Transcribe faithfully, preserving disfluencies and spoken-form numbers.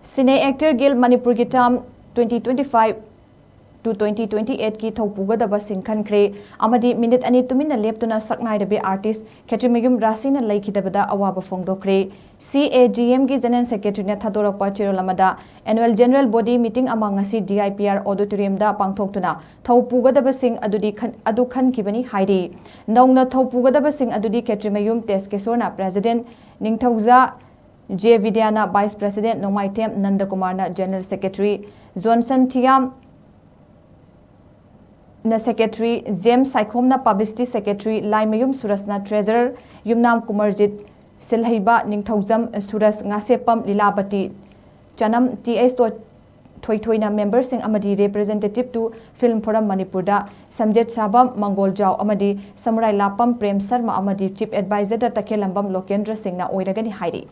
Cine Actor Guild ꯃꯅꯤꯄꯨꯔꯒꯤ term twenty twenty-five to twenty twenty-eight ꯀꯤ ꯊꯧꯄꯨꯒꯗꯕꯁꯤꯡ ꯈꯟꯈ꯭ꯔꯦ ꯑꯃꯗꯤ ꯃꯤꯅꯤꯠ ꯑꯅꯤ ꯇꯨꯃꯤꯟꯅ ꯂꯦꯞꯇꯨꯅ ꯁꯛꯅꯥꯏꯔꯕꯤ artist ꯈꯦꯇ꯭ꯔꯤꯃꯌꯨꯝ ꯔꯥꯁꯤꯅ ꯂꯩꯈꯤꯗꯕꯗ ꯑꯋꯥꯕ ꯐꯣꯡꯗꯣꯛꯈ꯭ꯔꯦ꯫ C A G M ꯒꯤ General Secretary ꯅ ꯊꯥꯗꯣꯔꯛꯄ ꯆꯦꯔꯣꯜ ꯑꯃꯗ annual general body meeting ꯑꯃ ꯉꯁꯤ D I P R auditorium ꯗ ꯄꯥꯡꯊꯣꯛꯇꯨꯅ ꯊꯧ ꯄꯨꯒꯗꯕꯁꯤꯡ ꯑꯗꯨꯗꯤ ꯈꯟ-, ꯑꯗꯨ ꯈꯟꯈꯤꯕꯅꯤ ꯍꯥꯏꯔꯤ꯫ ꯅꯧꯅ ꯊꯧ ꯄꯨꯒꯗꯕꯁꯤꯡ ꯑꯗꯨꯗꯤ ꯈꯦꯇ꯭ꯔꯤꯃꯌꯨꯝ ꯇꯦꯖꯀꯦꯁꯣꯔꯅ President, ꯅꯤꯡꯊꯧꯖꯥ ꯖꯦ ꯕꯤꯗ꯭ꯌꯥꯅ Vice President, ꯅꯣꯡꯃꯥꯏꯊꯦꯝ ꯅꯟꯗꯀꯨꯃꯥꯔꯅ General Secretary, ꯖꯣꯟꯁꯟ ꯊꯤꯌꯥꯝ ꯅ Secretary, ꯖꯦꯝꯁ ꯁꯥꯏꯈꯣꯝꯅ Publicity Secretary, ꯂꯥꯏꯃꯌꯨꯝ ꯁꯨꯔꯁꯅ Treasurer, ꯌꯨꯝꯅꯥꯝ ꯀꯨꯃꯔꯖꯤꯠ ꯁꯤꯜꯍꯩꯕ, ꯅꯤꯡꯊꯧꯖꯝ ꯁꯨꯔꯁ, ꯉꯥꯁꯦꯞꯄꯝ ꯂꯤꯂꯥꯕꯇꯤ, ꯆꯅꯝ ꯇꯤ ꯑꯦꯁ ꯇꯣ-, ꯊꯣꯏꯊꯣꯏꯅ member ꯁꯤꯡ ꯑꯃꯗꯤ representative to Film Forum ꯃꯅꯤꯄꯨꯔꯗ ꯁꯝꯖꯦꯠ ꯁꯥꯕꯝ ꯃꯪꯒꯣꯜꯖꯥꯎ ꯑꯃꯗꯤ ꯁꯃꯨꯔꯥꯏ ꯂꯥꯞꯄꯝ ꯄ꯭ꯔꯦꯝ ꯁꯔꯃ ꯑꯃꯗꯤ Chief Advisor ꯗ ꯇꯈꯦꯜꯂꯝꯕꯝ ꯂꯣꯀꯦꯟꯗ꯭ꯔ ꯁꯤꯡꯅ ꯑꯣꯏꯔꯒꯅꯤ ꯍꯥꯏꯔꯤ꯫